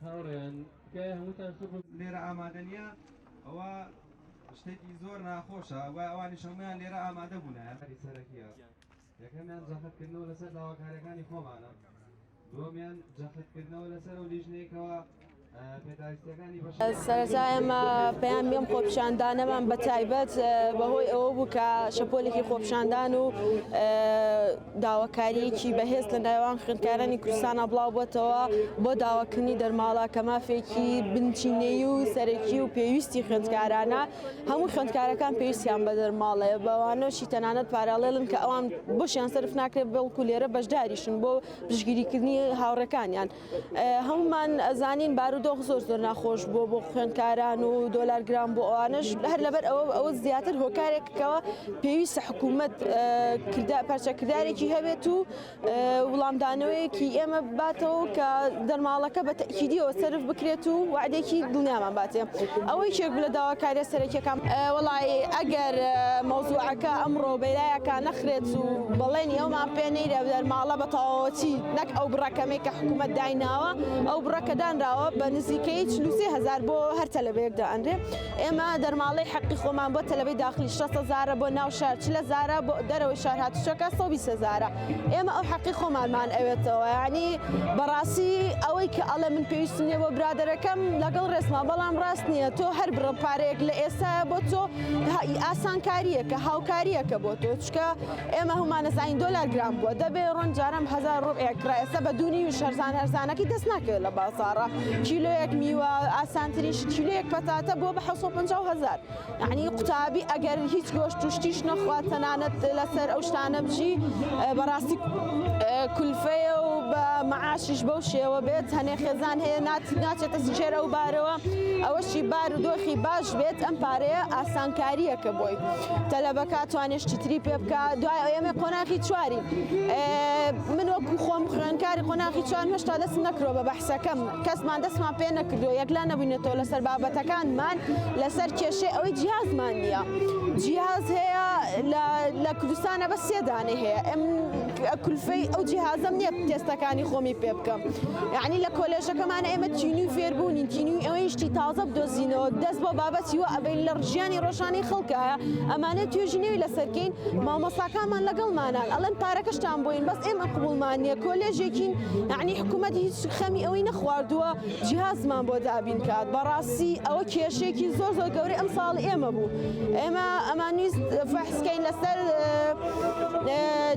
هاوڕێیان تکایە هەمووتان سوور بن. لێرە ئامادە نییە ئەوە شتێکی زۆر ناخۆشە وای ئەوانیش هەموویان لێرە ئامادە بوونایە. سەرەکیە یەکەمیان جەختکردنەوە لەسەر داواکاریەکانی خۆمانە دووەمیان جەختکردنەوە لەسەر ئەو لیژنەیە کەوا سەرەتا ئێمە پەیامی ئەم خۆپیشاندانەمان بە تایبەت بەهۆی ئەوە بوو کە شەپۆلێکی خۆپیشاندان و داواکارییەکی بەهێز لە نێوان خوێندکارانی کوردستانە بڵاو بۆتەوە بۆ داواکردنی دەرماڵە کە مافێکی بنچینەیی و سەرەکی و پێویستی خوێندکارانە هەموو خوێندکارەکان پێویستیان بە دەرماڵەیە بەوانەشی تەنانەت پاراڵێڵن کە ئەوان بۆشیان سەرف ناکرێت بەڵکو لێرە بەشداریشن بۆ پشتگیریکردنی هاوڕێکانیان. هەمومان ئەزانین بارودۆخ زۆر زۆر ناخۆش بووە بۆ خوێندکاران و دۆلار گران بۆ ئەوانش هەر لەبەر ئەوە ئەوە زیاتر هۆکارێکەوە پێویستە حکوومەت پارچەکردارێکی هەبێت و وڵامدانەوەیەکی ئێمە باتەوە کە دەرماڵەکە بە تەکیدیەوە سەرف بکرێت و وعدێکی دڵنیامان باتێ ئەوەی شێک لە داواکاریە سەرەکیەکان وڵی ئەگەر مەوزوعەکە ئەمڕۆ بەلایەکە نەخرێت و بەڵێنی ئەومان پێ نەیرە دەرماڵە بە تەواوەتی نەک ئەو بڕە کەمەی کە حکوومەت دایناوە، ئەو بڕە کە دانراوە بە نزیکەی 43 هەزار بۆ هەر تەلەبەیەک دائەنرێ. ئێمە دەرماڵەی حەقی خۆمان بۆ تەلەبەی داخلی 60 هەزارە، بۆ ناو شار 40 هەزارە، بۆ دەرەوەی شار هاتوچۆکە 120 هەزارە. ئێمە ئەو حەقی خۆمانمان ئەوێتەوە. یانی بەڕاستی ئەوەی کە ئەڵێ من پێویستم نییە بۆ برادەرەکەم لەگەڵ ڕێزما، بەڵام ڕاست نییە. تۆ هەر بڕە پارەیەک لە ئێستایا بۆ تۆ ئاسانکارییەکە، هاوکارییەکە بۆ تۆ. چونکە ئێمە هەموومان ئەزانین دۆلار گران بووە دەبێ ڕۆن جاران هەزار ڕوبعێک کڕا ئێستا بە دوو نیویش هەرزان هەرزانەکەی دەست ناکەوێت لە بازاڕا کیلۆیەک میوە ئاسانترین شت کیلۆیەک پەتاتە بووە بە 750 هەزار یعنی قوتابی ئەگەر هیچ گۆشت و شتیش نەخوات تەنانەت لەسەر ئەو شتانە بژی بەڕاستی کولفەیە و بە معاشیش بەو شێوە بێت هەنێ خێزان هەیە ناچێتە ژێر ئەو بارەوە ئەوەشی بار و دۆخی باش بێت ئەم پارەیە ئاسانکارییەکە بۆی. تەلەبەکە توانێ شتی تری پێ بکا دوای ئەو ئێمە قۆناغی چوارین من وەکو خۆم خوێندکاری قۆناغی چوارم هێشتا دەستم نەکردووە بە بەحسەکەم کەسمان دەستمان پێ نەکردووە یەکلا نەبووینەتەوە لەسەر بابەتەکانمان لەسەر کێشەی ئەوەی جیهازمان نییە جیهاز هەیە لە کوردستانە بە سێ دانەی هەیە ئەم کولفەی ئەو جیهازەم نییە تێستەکانی خۆمی پێ بکەم یعنی لە کۆلێژەکەمان ئێمە تینوی فێربوونین تینوی ئەوەی شتی تازە بدۆزینەوە دەست بۆ بابەتی وە ئەبەین لە ژیانی ڕۆژانەی خەڵکایە ئەمانە توێژینەوەی لەسەرکەین مامۆستاکانمان لەگەڵمانان ئەڵێن پارەکەشتان بۆین بەس ئێمە قبوڵمان نییە کۆلێژێکین یعنی حکوومەت هیچ خەمی ئەوەی نەخواردووە جیهازمان بۆ دابین کات بەڕاستی ئەوە کێشەیەکی زۆر زۆر گەورەی ئەم ساڵ ئێمە بوو ئێمە ئەمانویست فەحسکەین لەسەر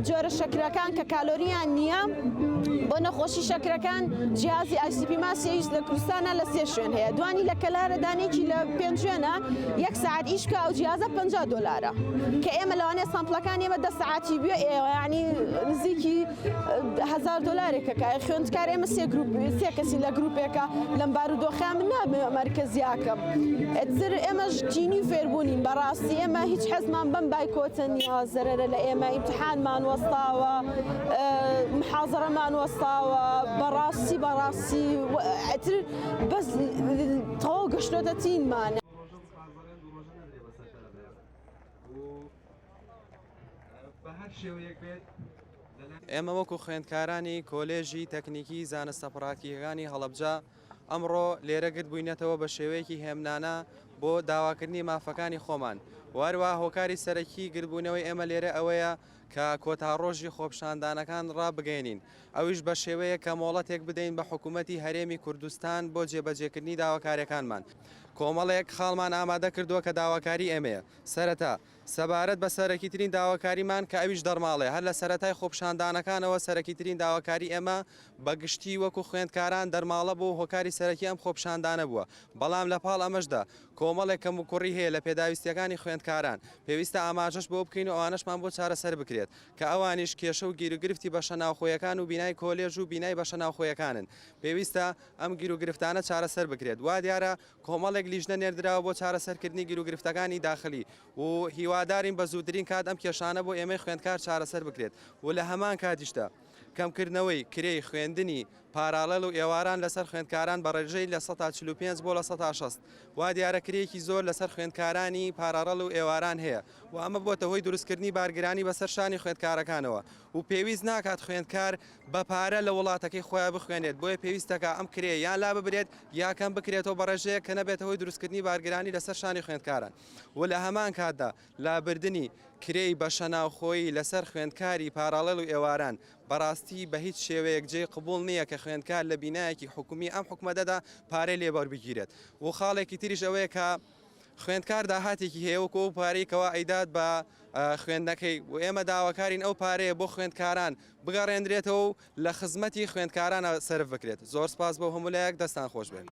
جۆرە شەکرەکان کە کالۆریان نییە بۆ نەخۆشی شەکرەکان جیازی ICP ماسیەویست لە کوردستانە لە سێ شوێن هەیە دوانی لە کەلارە دانێکی لە پێنجوێنە یەک ساعت ئیش بکە ئەو جیازە 50 دلارە کە ئێمە لەوانەیە sample ەکان ئێمە دە ساعتی بێ ئێوە یعنی نزیکی هزار دلارێکە کە خوێندکار ئێمە سێ گروپ سێ کەسی لە گروپێکە لەم بارودۆخە من نابێ مەرکەزیاکەم ئەتر ئێمەش تینی فێربوونین بەڕاستی ئێمە هیچ حەزمان بەم بایکۆتە نییە زەرەرە لە ئێمە ئیمتحانمان وەستاوە محازەرەمان وەستاوە بەڕاستی بەڕاستی ئەتر بەس تەواو گەشتۆتە تینمان. ئێمە وەکو خوێندکارانی کۆلێژی تەکنیکی زانستە پراکتیکەکانی هەڵەبجە ئەمڕۆ لێرە گرد بووینەتەوە بە شێوەیەکی هێمنانە بۆ داواکردنی مافەکانی خۆمان و هەروەها هۆکاری سەرەکی گردبوونەوەی ئێمە لێرە ئەوەیە کە کۆتا ڕۆژی خۆپیشاندانەکان ڕابگەیەنین ئەویش بە شێوەیەک کە مۆڵەتێک بدەین بە حکوومەتی هەرێمی کوردستان بۆ جێبەجێکردنی داواکاریەکانمان. کۆمەڵێک خاڵمان ئامادە کردووە کە داواکاری ئێمەیە. سەرەتا، سەبارەت بە سەرەکیترین داواکاریمان کە ئەویش دەرماڵەیە، هەر لە سەرەتای خۆپیشاندانەکانەوە سەرەکیترین داواکاری ئێمە بە گشتی وەکو خوێندکاران دەرماڵە بوو و هۆکاری سەرەکی ئەم خۆپیشاندانە بووە، بەڵام لە پاڵ ئەمەشدا کۆمەڵێک کەموکوڕی هەیە لە پێداویستییەکانی خوێندکاران، پێویستە ئاماژەش بەوە بکەین و ئەوانەشمان بۆ چارەسەر بکرێت. کە ئەوانیش کێشە و گیروگرفتی بەشە ناوخۆیەکان و بینای کۆلێژ و بینای بەشە ناوخۆیەکانن، پێویستە ئەم گیروگرفتانە چارەسەر بکرێت، وا دیارە کۆمەڵێک لیژنە نێردراوە بۆ چارەسەرکردنی گیروگرفتەکانی داخلی و هیوادارین بە زووترین کات ئەم کێشانە بۆ ئێمەی خوێندکار چارەسەر بکرێت و لە هەمان کاتیشدا کەمکردنەوەی کرێی خوێندنی. پاراڵێڵ و ئێواران لەسەر خوێندکاران بە ڕێژەی 45% بۆ 60%. وا دیارە کرێیەکی زۆر لەسەر خوێندکارانی پاراڵێڵ و ئێواران هەیە و ئەمە بۆتە هۆی دروستکردنی بارگرانی بەسەر شانی خوێندکارەکانەوە و پێویست ناکات خوێندکار بە پارە لە وڵاتەکەی خۆیان بخوێنێت. بۆیە پێویستەکە ئەم کرێ یان لا ببرێت یا کەم بکرێتەوە بە ڕێژەیەک کە نەبێتە هۆی دروستکردنی بارگرانی لەسەر شانی خوێندکاران و لە هەمان کاتدا لابردنی کرێی بەشەناوخۆیی لەسەر خوێندکاری پاراڵێڵ و ئێواران. بەڕاستی بە هیچ شێوەیەک جێی قبوڵ نییە کە خوێندکار لە بینایەکی حکومی ئەم حکومەتەدا پارەی لێ وەربگیرێت و خاڵێکی تریش ئەوەیە کە خوێندکار داهاتێکی هەیە وەکو ئەو پارەی کەوا ئەیدات بە خوێندنەکەی و ئێمە داواکارین ئەو پارەیە بۆ خوێندکاران بگەڕێندرێتەوە و لە خزمەتی خوێندکارانە سەرف بکرێت. زۆر سپاس بۆ هەموو لایەک، دەستان خۆش بێت.